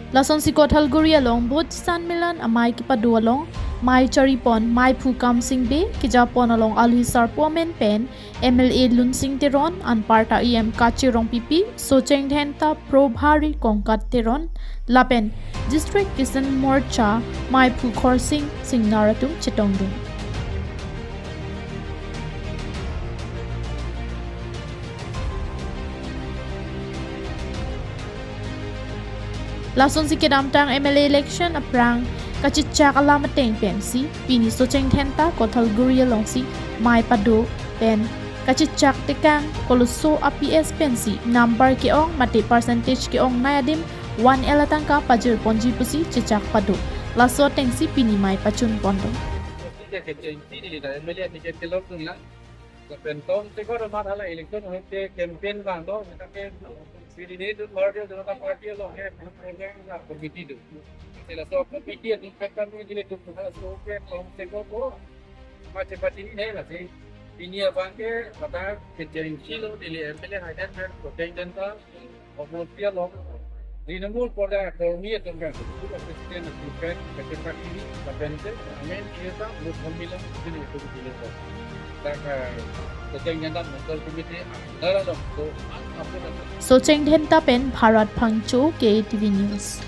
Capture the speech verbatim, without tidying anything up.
Lasonsi Kothalguri along Bhut Sanmilan amei kepado along mei charipon meiphu Kamsing Bey, kejapon along alhi sarpo amen pen M L A Lunsing Teron, anparta E M Kache Rongpipi, Socheng Dhenta, Probhari Kongkat Teron, lapen District Kisan Morcha meiphu Khorsing Singnar atum chetongdun. Lasonsi kedamtang M L A election aphrang kachechak alam ateng pensi pini Socheng Dhenta Kothalguri alongsi mei pado pen kachechak tekang koloso a-P S pensi number ke-ong mate percentage ke-ongnei adim one L atangka pajirponji pusi chechak pado. Laso atengsi pini mei pachun pondo. Lapen tong se koro mat hala election hote campaign bang do, kita ke Bharatiya Janata Party along ke program committee do. Sila so committee atum kan kami dili tu so ke tong se koro mat chepatini ne lasi. Pini abang ke pada kejeng silo dili M L A hai dan kan koteng dan ta Omorpia lo. Trinamool porda kormi atum kan, President atum kan, kachepatini lapen se amen kita mut homila dili tu dili to. Dak kejeng dan ta Central Committee dara lo to apa na Socheng Dhenta pen Bharat Phangcho, K A T V News.